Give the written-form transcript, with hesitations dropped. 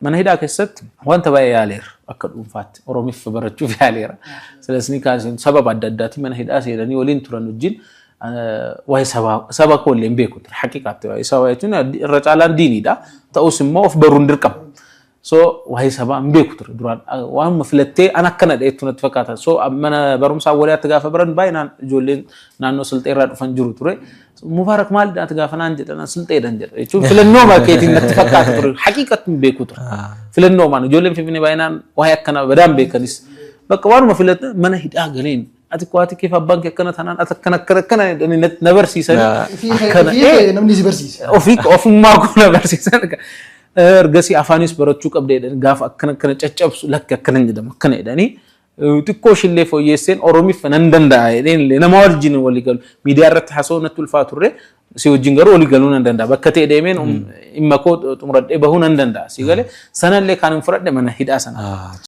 Mana hidhaa keessatti wanta baay'ee yaaleera akka dhuunfaatti Oromiffa barachuuf yaaleera. Silasni kaaseen sababa adda addaatiin mana hidhaa seenanii waliin turan wajjin waa'ee sabaa saba koo illee hin beeku ture. Haqiqaatti waa'ee sabaa jechuun irra caalaan diiniidha. Ta'us immoo of baruun dirqama. So waa'ee sabaa hin beeku ture duraan waanuma filattee an akkana dheettu natti fakkaata. So mana barumsaa waliyaatti gaafa baran baay'inaan ijoolleen naannoo Silxeerraa dhufan jiru ture. Mubaarak maalidha ati gaafa naan jedhan Silxeedhan jedha jechuun filannoo keetiin natti fakkaata ture. Haqiiqatti hin beeku ture. Filannoomaan ijoolleen Finfinnee baay'inaan waa'ee akkana badaan beekanis bakka waanuma filatte mana hidhaa galeen ati kuwaati keef abbaan kee akkana tanaan ati akkana akkana akkana jedhanii na barsiisanii akkana Ofii namni si barsiise. Ofii ofummaa koo na barsiisan. Ergasii afaanis barachuu qabda jedhanii gaafa akkana akkana caccabsu lakki akkana hin jedhamu akkana jedhanii xiqqoo ishillee fooyyeesseen Oromiffa nan danda'a jedheen illee nama wajjin walii galu miidiyaa irratti haasa'uu natti ulfaa turre si wajjin garuu walii galuu nan danda'a bakka ta'e deemeen dhimma koo xumuradhee bahuu nan danda'a si galee sanallee kan hin fudhadhe mana hidhaa sana.